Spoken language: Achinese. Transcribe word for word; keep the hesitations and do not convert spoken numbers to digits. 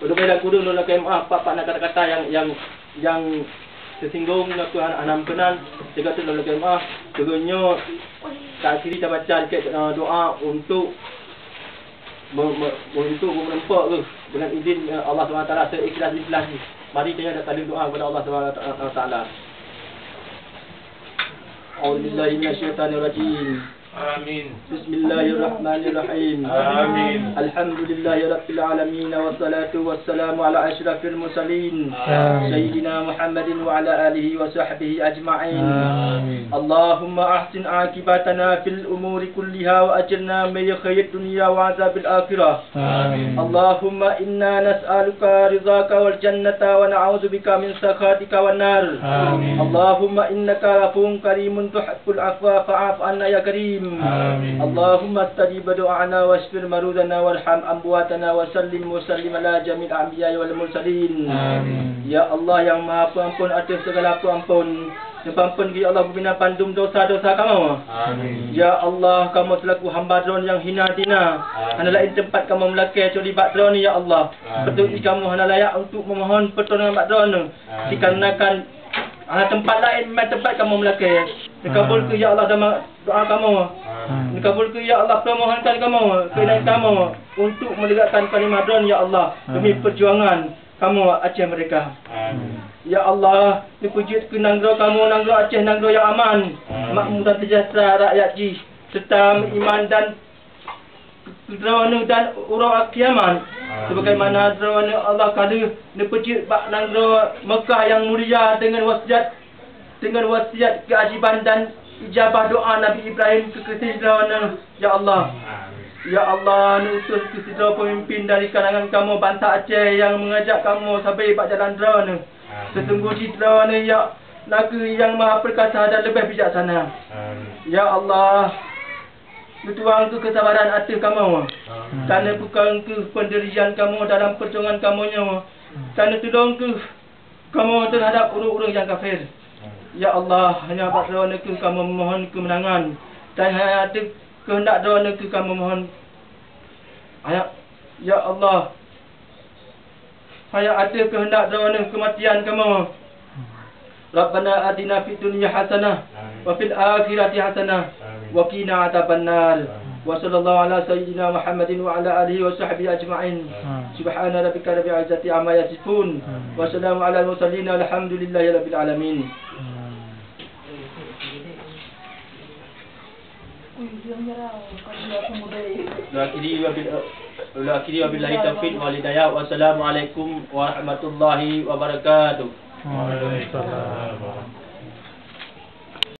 Ulôn bak ureueng lôn lakèe meu'ah, pat-pat na kata-kata nyang, nyang, nyang teusinggung, na peue hana, hana meukenan, sigoe teuk lôn lakèe meu'ah. Sigoe nyoe ka akhiri tabaca sikit, eh, doa untuk me-, me-, untuk meureumpok geuh dengan izin, eh, Allah Subhanahu Wa Taala seikhlas-ikhlas jih. Mari tanyoe takalon doa kepada Allah Subhanahu Wa Taala. A'udzubillahi minasyaitonirrajim. Amin. Bismillahirrahmanirrahim. Amin. Alhamdulillahirabbil alamin, wassalatu wassalamu ala asyrafil mursalin, Amin. Sayyidina Muhammadin wa ala alihi wa sahbihi ajma'in. Amin. Allahumma ahsin aqibatana fil umuri kulliha wa ajirna min khizyi dunya wa azabil akhirah. Amin. Allahumma inna nas'aluka ridhaka wal jannata wa na'udzubika min sakhatika wan nar. Amin. Allahumma innaka afuwun karimun tuhibbul afwa fa'fu anna ya karim. Amin. Allahumma stajib du'ana wasyfi marudana warham amwatana wa sallim wa sallim ala jami'il anbiya wal mursalin. Amin. Ya Allah nyang Maha Peuampon ateueh segala peuampon, neupeuampon keu ya Allah bubena bandum dosa-dosa kamoe. Amin. Ya Allah, kamoe seulaku hamba Droeneuh nyang hina dina, Amin. Hana laén teumpat kamoe meulakèe kecuali bak Droeneuh ya Allah. Amin. Beutôi kamoe hana layak untuk meumohon peutolongan bak Droeneuh, Amin. Dikarenakan hana teumpat laén, teumpat kamoe meulakèe. Neukabul keu ya Allah doa kamoe. Amin. Neukabul keu ya Allah peumohonan kamoe, keunan Amin. Kamoe untuk meuneugakkan kalimah Droeneuh ya Allah demi Amin. Peujuangan kamoe Aceh Merdeka. Amin. Ya Allah, neupeujeuet keu nanggroe kamoe, nanggroe Aceh, nanggroe nyang aman, Amin. Makmu dan seujahteura rakyat jih, serta meuiman dan keu Droeneuh dan uroe kiamat. Amin. Sebagaimana Droeneuh Allah ka lheueh neupeujeuet bak nanggroe Meukah nyang mulia deungon wasiat, deungon wasiat keuajiban dan ijabah doa Nabi Ibrahim keu keuseulamateuh Droeneuh, ya Allah. Amin. Ya Allah, neuutus keu sidroe peumimpin dari kalangan kamoe bansa Aceh nyang meungajak kamoe sabe bak jalan Droeneuh. Amin. Seusunggoh jih Droeneuh ya nakeuh nyang maha peurkasa dan leubeh bijaksana. Amin. Ya Allah, neutuang keuh keusabaran ateueh kamoe. Amin. Dan neupeukong keuh peundirian kamoe dalam peujuangan kamoe nyoe. Dan neutulông keuh kamoe teuhadab ureueng-ureueng nyang kafé. Ya Allah, hanya bak Droeneuh keuh kamoe mohon keumeunangan, dan hanya ateueh keuheundak Droeneuh keuh kamoe mohon. Hanya, ya Allah, hanya ateueh keuheundak Droeneuh keumatian kamoe. Rabbana atina fid dunya hasanah, Amin. Wa fil akhirati hasanah, Amin. Wa qina adzabannar. Amin. Wa sallallahu ala sayyidina Muhammadin wa ala alihi wa sahbihi ajma'in. Amin. Subhana rabbika rabbil izzati amma yasifun. Amin. Wa salamun alal mursalin, alhamdulillahi rabbil alamin. Amin. Ulôn akhiri wabil-, ulôn akhiri wabillahi taufiq wal hidayah. Wassalamualaikum warahmatullahi wabarakatuh. Waalaikumsalam.